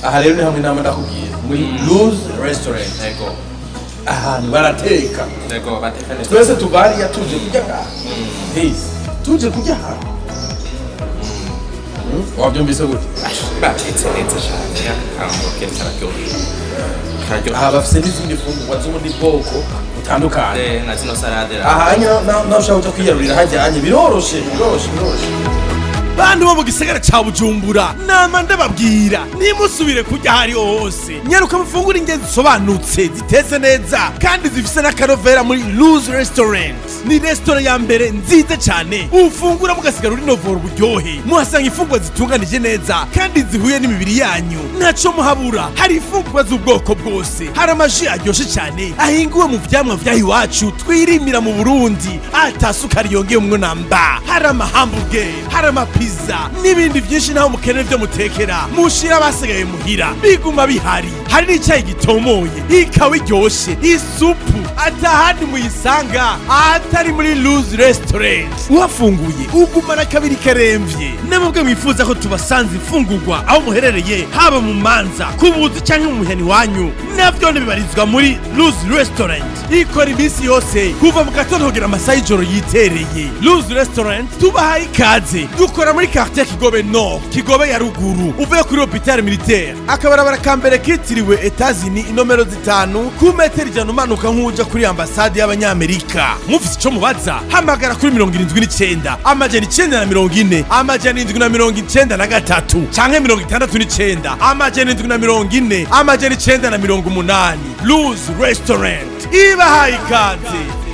Aha rero ni hamwe nama ndakubwira muri Luz Restaurant. Ahantu barateka. Yego, bateka neza. Twese tuva hariya tuje kurya ngaha. Peace. Tuje kurya aha. Wabyumvise gute? Batetse neza cyane, akahamburger kararyoshye, kararyoshye. Aha bafise n'izindi fungurwa z'ubundi bwoko butandukanye. Na zino salade. Aha nawe ushaka kuja kwiyarurira hajyanye, biroroshe, biroroshe, biroroshe. Bantu bo mu gisagara ca Bujumbura, nama ndababwira, nimusubire kurya aho ariho hose. Nyaruka mufungure indya zisobanutse, zitetse neza kandi zifise n'akanovera muri Luz Restaurant. Ni restaurant ya mbere nziza cyane, ufungura mugasigara uri novora uburyohe. Muhasanga imfungurwa zitunganije neza kandi zihuye n'imibiri yanyu, ntaco muhabura. Hari imfungurwa z'ubwoko bwose, hari ama jus aryoshe cyane ahinguwe mu vyamwa vyaha iwacu twirimira mu Burundi, ata sukari yongeyemwo namba. Hari ama hamburger, hari ama pizza n'ibindi byinshi. Naho mukenera ibyo mutekera, mushira abasigaye muhira, biguma bihari. Hari n'icyayi gitomoye, ikawa iryoshe, isupu atahandi muyisanga atari muri Luz Restaurant. Uhafunguye ugumana kabiri karemvye. Namubwe mwifuza ko tubasanze imfungurwa aho muherereye, haba mu manza, ku buzi canke mu muhani wanyu, navyo bibarizwa muri Luz Restaurant. Ikora iminsi yose kuva mu gatondo kugera amasaha y'ijoro yitereye. Luz Restaurant tubahaye ikaze. Dukora muri quartier Kigobe Nord, Kigobe ya ruguru, uvuye kuri hôpital militaire, akabarabara ka mbere kitiriwe Etazini, inomero 5, ku metero 100 umanuka nk'uja kuri ambasade y'Abanyamerika. Mufise ico mubaza, hamagara kuri 79 940 793 canke 69 740 980. Luz Restaurant ibahaye ikaze.